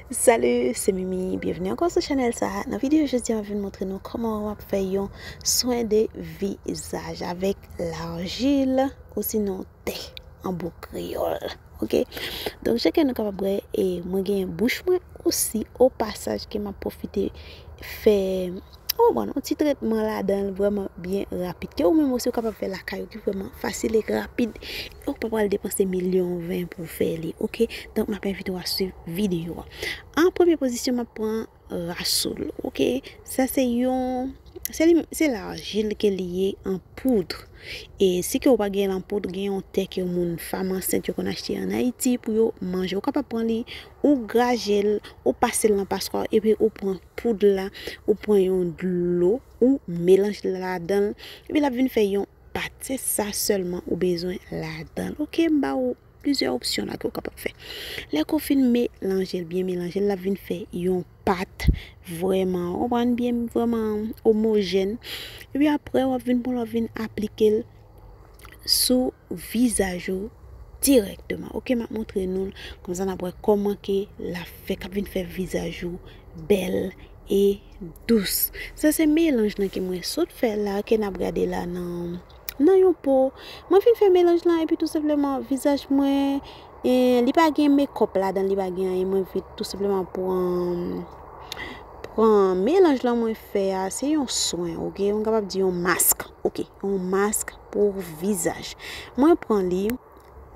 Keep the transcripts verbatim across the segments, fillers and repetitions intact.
Salut, se Mimi. Byenveni ankò sou chanèl sa. Nan videyo jodi a, m ap vin montre nou kòman w ap fè yon swen de vizaj avèk lajil osinon tè an bon kreyòl. Oke? Donk, jan ke nou kapab wè, e, mwen gen bouch mwen osi o pasaj ke m ap pwofite fè, w konprann, yon ti tretman ladan l vrèman byen rapid. Ke ou menm osi ou kapab fè lakay ou ki vrèman fasil e rapid. E ou pa pral depanse milyon ven pou w fè li. Oke? Donk, m ap envite w a swiv videyo a. An premye pozisyon, m ap pran rasoul. Oke? Sa se yon, se li, se lajil ke li ye an poud. E si ke ou pa gen l an poud, gen yon tè ke moun fanm ansent yo konn achte an Ayiti pou yo manje. Ou kapab pran li, ou graje l, ou pase l nan paswa, epi ou pran poud la, ou pran yon dlo, ou melanje l ladan l, epi l ap vin fè yon pat. Se sa sèlman ou bezwen ladan l. Oke, m ba ou plizyè opsyon la ke ou kapab fè. Lè ke w fin melanje l byen, melanje l, l ap vin fè yon pat vrèman, w konprann, byen, vrèman omojèn. Epi apre, w ap vin pran l, w ap vin aplike l sou vizaj ou dirèkteman. Oke, m ap montre nou l. Konsa n ap wè kòman ke l ap fè, k ap vin fè vizaj ou bèl e dous. Sa se melanj lan ke mwen sot fè la, ke n ap gade la nan, nan yon po. Mwen fin fè melanj lan epi tou senpleman vizaj mwen, e, li pa gen mekòp ladan, li pa gen anyen. Mwen vin tou senpleman pran, pran melanj lan mwen fè a, se yon swen, oke? Mwen kapab di yon mask, oke? Yon mask pou vizaj. Mwen pran li,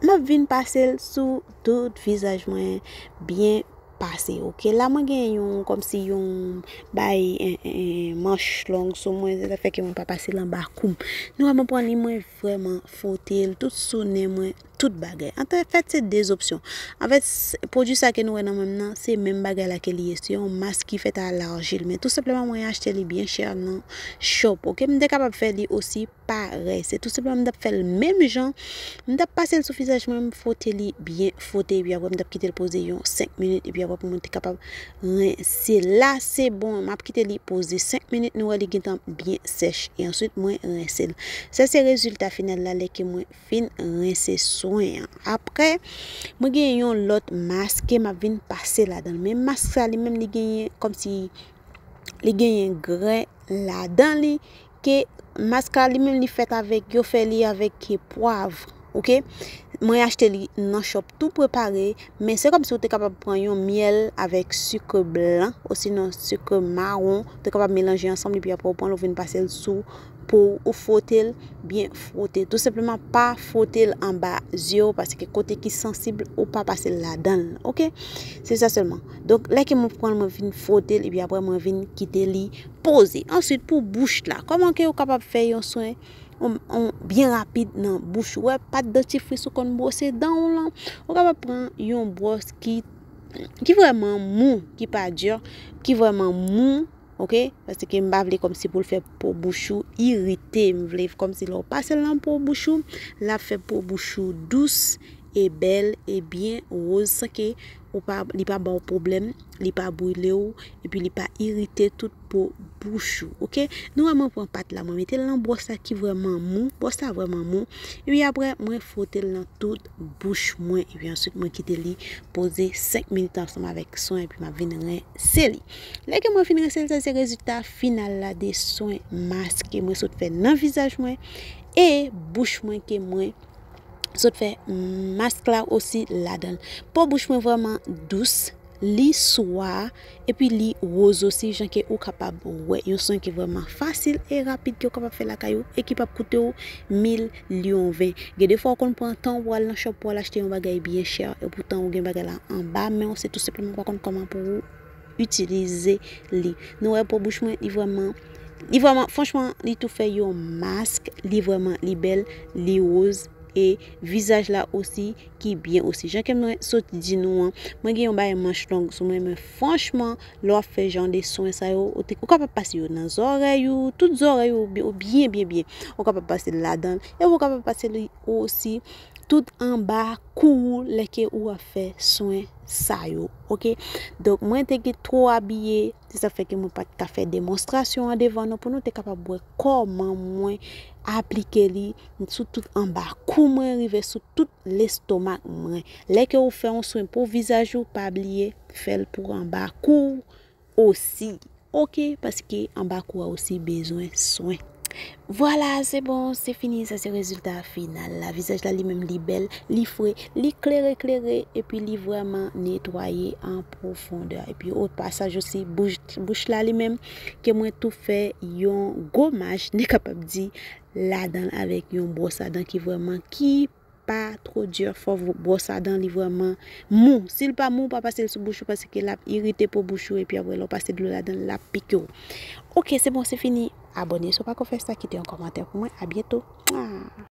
m ap vin pase l sou tout vizaj mwen byen pase, oke? La mwen gen yon, kòmsi yon bay, en, en, en, manch long sou mwen, se sa fè ke mwen pa pase l anba kou m. Nou wè mwen pran li, mwen vrèman fwote l tout sou nen mwen, tout bagay. Anfèt, se de opsyon. Anfèt, s-, pwodui sa ke nou wè nan men m nan, se menm bagay la ke li ye. Se yon mask ki fèt a lajil. Men tou senpleman, mwen achte li byen chè nan shop, oke? M te kapab fè li osi parèy. Se tou senpleman, m t ap fè l menm jan. M t ap pase l sou vizaj mwen, m fwote li byen fwote, epi apre, m t ap kite l poze yon senk minit, epi apre, pou mwen te kapab rense. La, se bon, m ap kite li poze senk minit, nou wè li gentan byen sèch. E answit, mwen rense l. Sa se rezilta final la, lè ke mwen fin rense swen an. Apre, mwen gen yon lòt mask ke m ap vin pase ladan l. Men mask sa, li menm, li genyen kòmsi, li genyen gren ladan li, ke mask la, li menm, li fèt avèk, yo fè li avèk pwav, oke? Mwen achte li nan shop tou prepare, men se kòmsi ou te kapab pran yon myèl avèk sik blan, osinon sik mawon, ou te kapab melanje ansanm, epi apre ou pran l, ou vin pase l sou po, ou fwote l, byen fwote. Tou senpleman, pa fwote l anba zye w, paske kote ki sansib, ou pa pase l ladan l, oke? Se sa sèlman. Donk, lè ke mwen pran l, mwen vin fwote l, epi apre, mwen vin kite li poze. Answit, pou bouch la, kòman ke ou kapab fè yon swen, on, on, byen rapid nan bouch ou? Wè, pat dantifris ou konn bwose dan w lan, ou kapab pran yon bwòs ki, ki vrèman mou, ki pa di, ki vrèman mou, oke? Paske m pa vle kòmsi pou l fè po bouch ou irite. M vle kòmsi lè w pase l nan po bouch ou, l ap fè po bouch ou dous e bèl e byen woz, san ke ou pa, li pa ba w pwoblèm, li pa brile w, epi li pa irite tout po bouch ou, oke? Nou wè mwen pran pat la, mwen mete l nan bwòs la ki vrèman mou, bwòs la vrèman mou, epi apre mwen fwote l nan tout bouch mwen, epi answit mwen kite li poze senk minit ansanm avèk swen, epi m ap vin rense li. Lè ke mwen fin rense l, sa se rezilta final la de swen mask ke mwen sot fè nan vizaj mwen e bouch mwen ke mwen sot fè mask la osi ladan l. Po bouch mwen vrèman dous, li swa, epi li woz osi, jan ke ou kapab wè. Yon swen ki vrèman fasil e rapid ke ou kapab fè lakay ou e ki p ap koute w milyon ven. Gen de fwa ou konn pran tan w pou al nan shop pou al achte yon bagay byen chè, e poutan ou gen bagay la anba men w, se tou senpleman ou pa konn kòman pou ou itilize li. Nou wè po bouch mwen, li vrèman, li vrèman, franchman, li tou fè yon mask, li vrèman, li bèl, li woz, e vizaj la osi ki byen osi. Jan ke mwen sot di nou an, mwen gen yon bagay manch long sou mwen, men franchman, lè w ap fè jan de swen sa yo, ou te, ou kapab pase yo nan zòrèy ou, tout zòrèy ou, ou byen, byen, byen. Ou kapab pase l ladan l, e ou kapab pase li osi tout anba kou ou lè ke ou ap fè swen sa yo, oke? Donk, mwen te gen twò abiye, se sa fè ke mwen pa t ka fè demonstrasyon an devan nou pou nou te kapab wè kòman mwen aplike li sou tout anba kou mwen, rive sou tout lestomak mwen. Lè ke ou fè yon swen pou vizaj ou, pa bliye fè l pou anba kou osi. Oke, paske anba kou a osi bezwen swen. Vwala, se bon, se fini, sa se rezilta final la. Vizaj la li menm li bèl, li fre, li klere klere, epi li vrèman netwaye an pwofondè. Epi o pasaj osi, bouch, bouch la li menm, ke mwen tou fè yon gomaj, nou kapab di, ladan l avèk yon bwòs a dan ki vrèman ki pa twò di, fò bwòs a dan li vrèman mou. Si l pa mou, pa pase l sou bouch ou paske l ap irite po bouch ou epi apre lè w pase dlo ladan l, l ap pike w. Oke, se bon, se fini. Abòne si w pako fè sa, kite yon kòmantè pou mwen. A byento. Mwa.